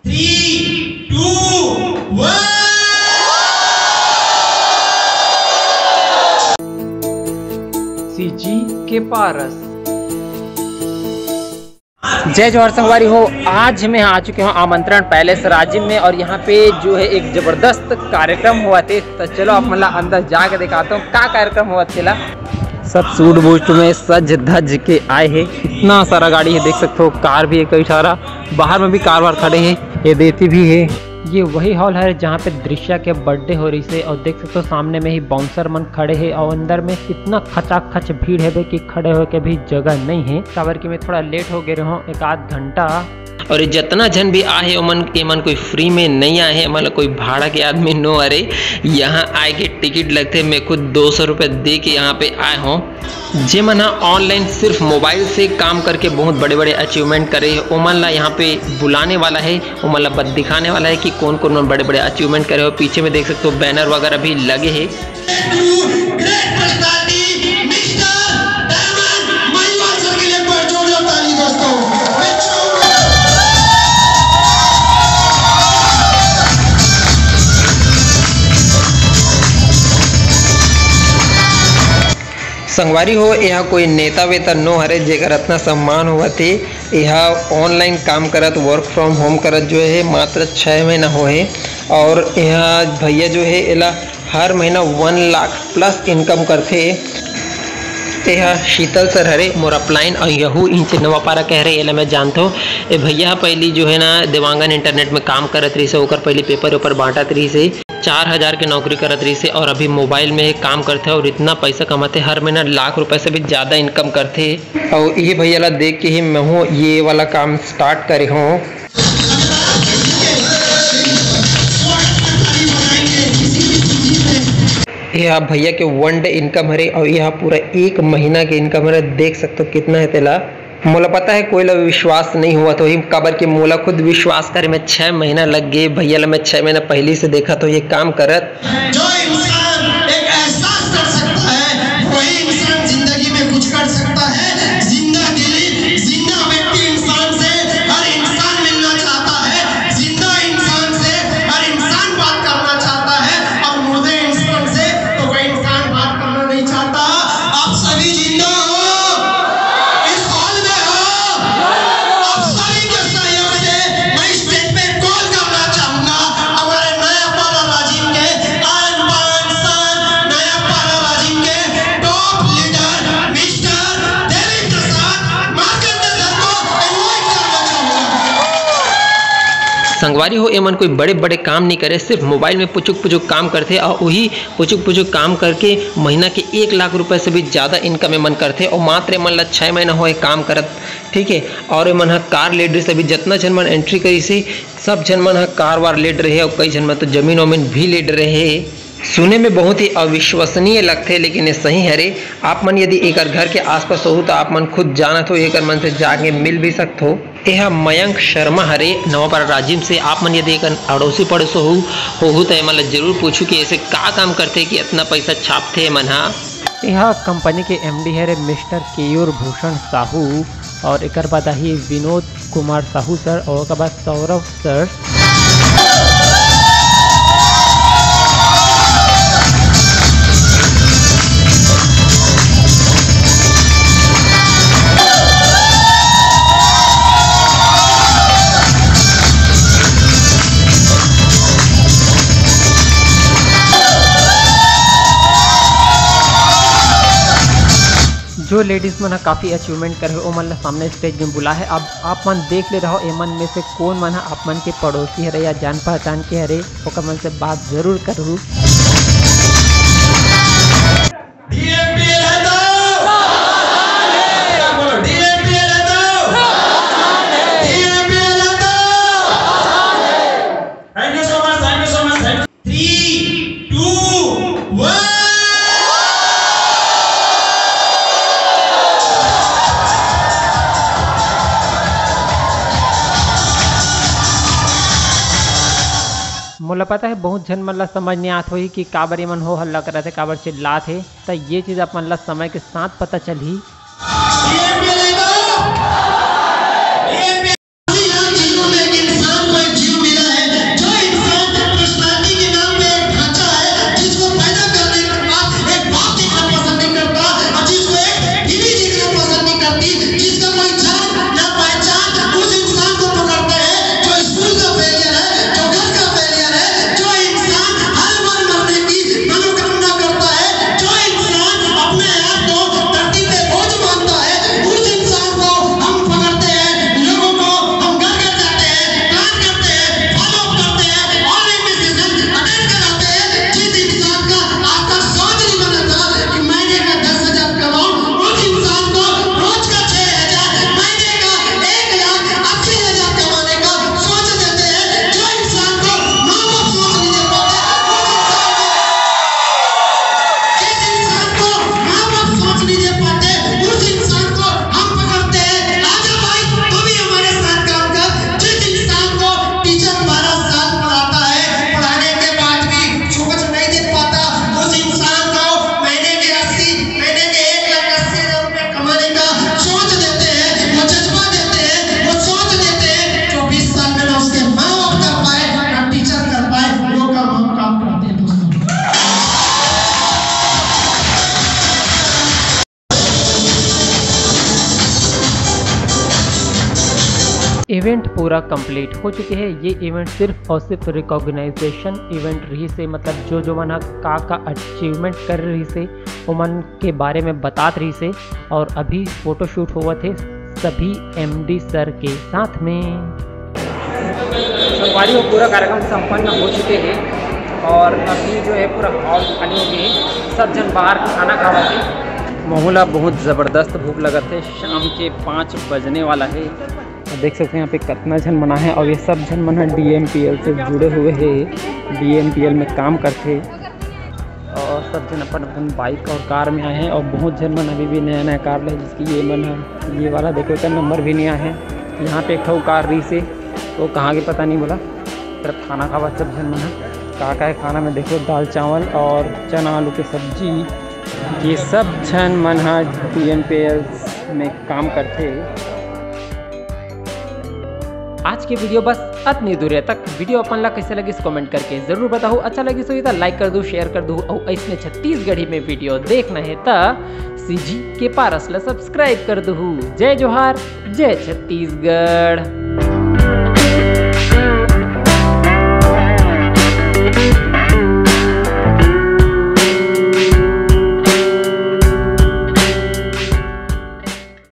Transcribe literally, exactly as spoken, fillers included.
Three, two, one. CG के पारस। जय जोहार संगवारी हो, आज मैं आ चुके हूँ आमंत्रण पैलेस राजिम में और यहाँ पे जो है एक जबरदस्त कार्यक्रम हुआ थे। तो चलो आप मन ला अंदर जाके दिखाता हूँ का कार्यक्रम हुआ थेला। सब सूट बूट में सज धज के आए हैं, इतना सारा गाड़ी है, देख सकते हो कार भी है कई सारा, बाहर में भी कार वार खड़े हैं, ये देती भी है। ये वही हॉल है जहाँ पे दृश्या के बर्थडे हो रही से और देख सकते हो सामने में ही बाउंसर मन खड़े हैं और अंदर में इतना खचाखच भीड़ है बे कि खड़े होके भी जगह नहीं है। काबर कि मैं थोड़ा लेट हो गए रहा हूँ एक आध घंटा। और ये जितना झन भी आए हे ओमन, एमन कोई फ्री में नहीं आए हे, मतलब कोई भाड़ा के आदमी नो हरे। यहाँ आए के टिकट लगथे, मैं खुद दो सौ रुपये दे के यहाँ पे आए हूँ। जे मन ह ऑनलाइन सिर्फ मोबाइल से काम करके बहुत बड़े बड़े अचीवमेंट करे हे, ओमन ला यहाँ पे बुलाने वाला है, ओमन ला बत दिखाने वाला है कि कौन कौन मन बड़े बड़े अचीवमेंट करे हो। पीछे में देख सकते हो बैनर वगैरह भी लगे है। Great personality, Mister Diamond मयूर सर के लिए एक बार जोरदार ताली दोस्तों। संगवारी हो, यहाँ कोई नेता वेता नो हरे जेकर अतना सम्मान होवत हे। यहाँ ऑनलाइन काम करत, वर्क फ्रॉम होम करत जो है मात्र छः महीना हो है और यहाँ भैया जो है एला हर महीना वन लाख प्लस इनकम करथे। तेहा शीतल सर हरे मोर अपलाइन और यहू इंच नवापारा कह रहे एला मैं जानथो। ए भैया ह पहली जो है ना देवांगन इंटरनेट में काम करत रहिस हे, ओकर पहली पेपर वेपर बांटत रहिस हे, चार हजार के नौकरी करत रहिस हे और अभी मोबाइल में ही काम करथे और इतना पैसा कमाथे, हर महीना लाख रुपए से भी ज्यादा इनकम करथे। और ये भैया ला देख के ही मैं हूँ ये वाला काम स्टार्ट करे हूँ। ये आप भैया के वन डे इनकम हरे और यहाँ पूरा एक महीना के इनकम हरे, देख सकते हो कितना है तेला। मोला पता है कोई ला विश्वास नहीं हुआ तो ही, काबर के मोला खुद विश्वास करे में छह महीना लग गए। भैया ला मैं छह महीना पहले से देखा तो ये काम करत। जो इंसान एक एहसास कर सकता है, वही इंसान जिंदगी में कुछ कर सकता है। जिंदा दिली, जिंदा व्यक्ति इंसान से, हर इंसान मिलना चाहता है। जिंदा इंसान से हर इंसान बात करना चाहता है और मुर्दे इंसान से तो कोई इंसान बात करना नहीं चाहता। आप सभी जिंदा हो, इस हॉल में हो, आप सभी के सहयोग से मैं स्टेज पे कॉल करना चाहूंगा हमारे नया पारा राजिम के आन बान शान, नया पारा राजिम के top leader mister Devi Prasad Markande sir को इनवाइट करना चाहूंगा। संगवारी हो, एमन कोई बड़े बड़े काम नहीं करे, सिर्फ मोबाइल में पुचुक पुचुक काम करथे और वही पुचुक पुचुक काम करके महीना के एक लाख रुपए से भी ज्यादा इनकम एमन करथे और मात्र एमन ला छह महीना होए काम करत, ठीक है। और एमन ह कार लेड रहिस, अभी जितना झन मन एंट्री करिस हे सब झन मन ह कार वार लेड रहे और कई झन मन तो जमीन वमीन भी लेड रहे। सुने में बहुत ही अविश्वसनीय लगथे लेकिन ये सही हरे। आप मन यदि एकर घर के आसपास होहू तो आप मन खुद जानत हो, एकर मन से जाके मिल भी सकत हो। एहा मयंक शर्मा हरे नवापारा राजिम से। आप मन यदि एकर अड़ोसी पड़ोसी हो, होहू तो एमन ला जरूर पूछू कि ऐसे का काम करथे कि इतना पैसा छापथे एमन हा। एहा कंपनी के एमडी हरे मिस्टर केयूर भूषण साहू और एकर बाद आही विनोद कुमार साहू सर और ओकर बाद सौरभ सर। जो लेडीज मन ह काफी अचीवमेंट करे हे ओमन ला सामने स्टेज में बुला हे। अब आप मन देख ले रहो एमन में से कोन मन ह आप मन के पड़ोसी हरे या जान पहचान के हरे, ओकर मन से बात जरूर करहू। डीएमपीएल है तो? बोलो, डीएमपीएल है तो? डीएमपीएल है तो? Thank you so much, thank you so much, thank you. Three, two, one. मोला पता है बहुत झन मन ला समझ नहीं आत होही कि काबर एमन हो हल्ला करत हे, काबर चिल्लात हे, त ये चीज आप मन ला समय के साथ पता चलही। इवेंट पूरा कंप्लीट हो चुके हे। ये इवेंट सिर्फ और सिर्फ रिकॉग्नाइजेशन इवेंट रहिस हे, मतलब जो जो मन ह का का अचीवमेंट करे रहिस हे, ओमन के बारे में बतात रहिस हे। और अभी फोटोशूट होवत हे सभी एमडी सर के साथ में। संगवारी हो, पूरा कार्यक्रम संपन्न हो चुके हे और अभी जो है पूरा हॉल खाली हो गए हे, सब झन बाहर खाना खावत हे। महू ला बहुत जबरदस्त भूख लगत हे, शाम के पाँच बजने वाला हे। देख सकते हैं यहाँ पे कितना झन मन आए हे और ये सब झन मन ह डीएमपीएल से जुड़े हुए हे, डीएमपीएल में काम करथे और सब झन अपन अपन बाइक और कार में आए हे और बहुत झन मन अभी भी नया नया कार ले, जिसकी ये मन ह, ये वाला देखो, एकर नंबर भी नहीं आए हे। यहाँ पे एक ठो कार रहिस हे, वो कहाँ के पता नहीं बोला। फिर खाना खावा सब झन मन ह, का का हे खाना में देखो, दाल चावल और चना आलू के सब्जी। ये सब झन मन ह डीएमपीएल में काम करथे। आज के वीडियो बस अतनी दूर तक। वीडियो अपन ला कैसे लगिस कमेंट करके जरूर बताओ। अच्छा लगिस होही त लाइक कर दू, शेयर कर दू और ऐसने छत्तीसगढ़ी में वीडियो देखना हे त सीजी के पारस ला सब्सक्राइब कर दू। जय जोहार, जय छत्तीसगढ़।